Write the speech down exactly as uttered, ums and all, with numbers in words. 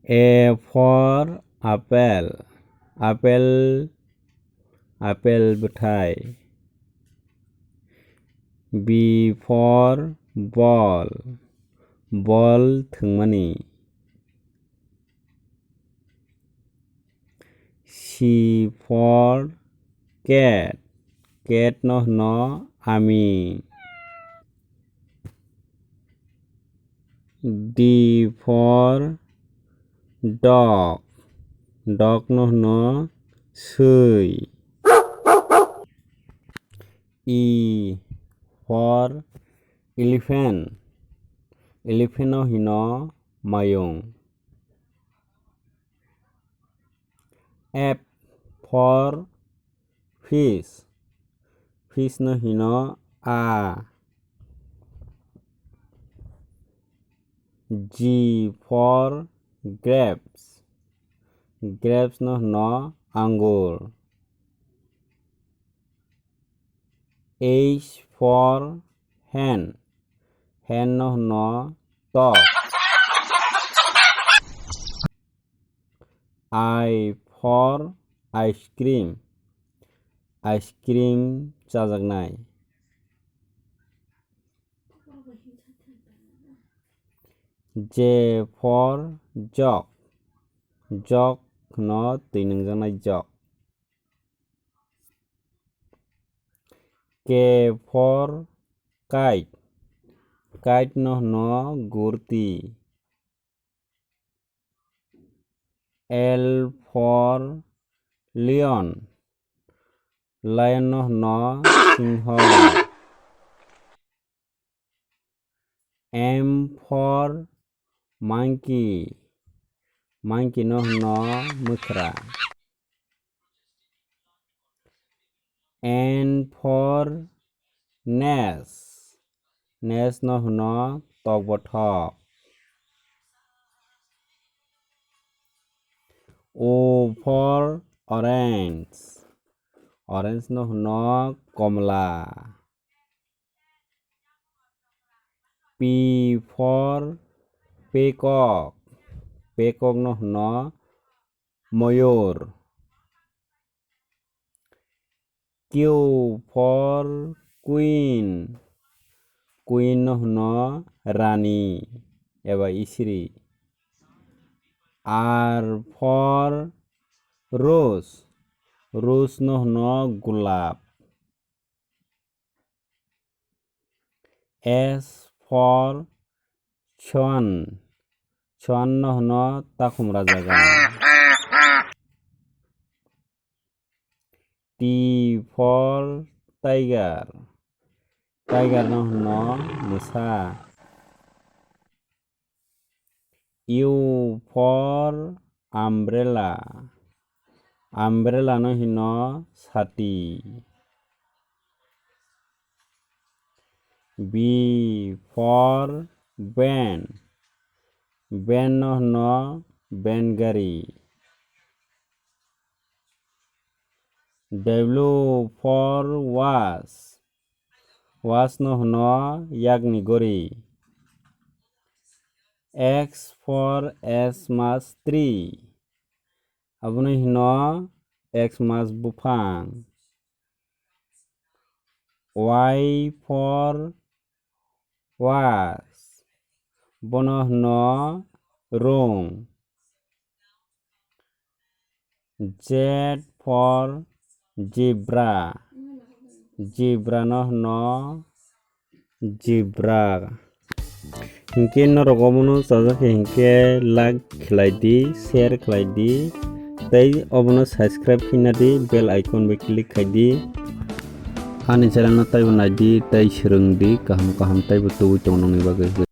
A for apple, apple, apple bwthai. B for ball, ball thwngmani. C for cat, cat no hwno ami. D for dog, dog no hwno swi. E for elephant, elephant no hino mayung. F for fish, fish no hino a. G for grapes, grapes no hino angur. H for hen, hen no hino tok. I for ice cream, ice cream chajaknai. J for jug, jug no twi nungjaknai jug. K for kite, kite no hino gurti. L for lion, lion no hino singho. M for monkey, monkey no hino mwkhra. N for nest, nest no hino tokbothok. O for orange, orange no hino komla. P for peacock, peacock no hino moyur. Q for queen, queen no hino rani eba isiri. R for rose, rose no hino gulap. S for swan, swan no hino takhumra jaga. T for tiger, tiger no hino mwsa. U for umbrella, umbrella no hino sati. B for van, van no hino van gari. W for watch, watch no hino yakni gori. X for Xmas tree, abono hino Xmas buphang. Y for was, bono hino rung. Z for zebra, zebra no hino zebra. Hinkhe norok obono chajak khe hinkhe like khlai di, share khlai di, tei obono subscribe khaina di, bell icon bai click khai di. Ani channel no taibo nai di, tei swrwng di, kaham kaham taibo tubui tongo nokni bagwi.